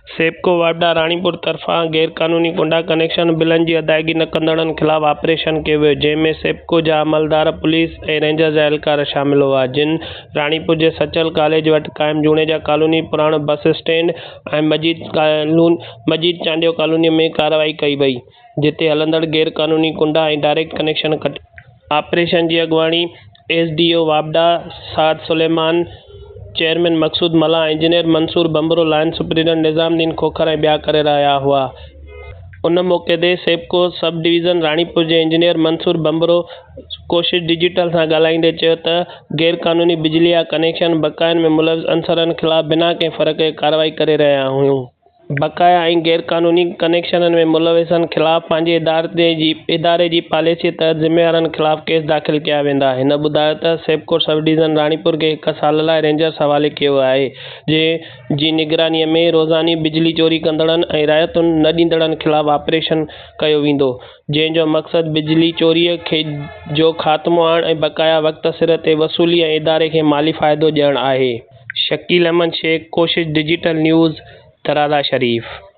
سيپڪو واپڊا راڻيپور طرفان غيرقانوني ڪنڊا ڪنيڪشن بلن جي ادائيگي نه ڪندڙن خلاف آپريشن ڪيو ويو جنهن ۾ سيپڪو جا عملدار، پوليس ۽ رينجرز جا اهلڪار شامل هئا جن راڻيپور جي سچل ڪاليج وٽ قائم جوڻيجا ڪالوني، پراڻو بس اسٽينڊ ۽ مجيد چانڊيو ڪالوني ۾ ڪارروائي ڪئي وئي جتي هلندڙ غيرقانوني ڪنڊا ۽ ڊائريڪٽ ڪنيڪشن ڪٽيا آپريشن جي اڳواڻي ايس ڊي او واپڊا Saad Suleman, chairman Maqsood Mallah, engineer Mansoor Bhanbhro, line superintendent Nizam Uddin Khokhar ۽ ٻيا ڪري رهيا هئا. ان موقعي تي سيپڪو سب ڊويزن راڻيپور جي انجنيئر منصور ڀنڀرو ڪوشش ڊجيٽل سان ڳالهائيندي چيو ته غيرقانوني بجلي جا ڪنيڪشن بقاين ۾ ملوث عنصرن خلاف بنا ڪنهن فرق جي ڪارروائي ڪري رهيا آهيون. بقايا ۽ غيرقانوني ڪنيڪشنن ۾ ملوثن خلاف پنهنجي اداري جي پاليسي تحت ذميوارن خلاف ڪيس داخل ڪيا ويندا. هن ٻڌايو ته سيپڪو سب ڊويزن راڻيپور کي هڪ سال لاء رينجرز حوالي ڪيو ويو آهي جنهن جي نگراني ۾ روزاني بجلي چوري ڪندڙن ۽ رعايتون نه ڏيندڙن خلاف آپريشن ڪيو ويندو جنهن جو مقصد بجلي چوري جو خاتمو آڻڻ ۽ بقايا وقت سر تي وصولي ۽ اداري کي مالي فائدو ڏيڻ آهي. Shakeel Ahmed Shaikh, Koshish digital news, Darada Sharif.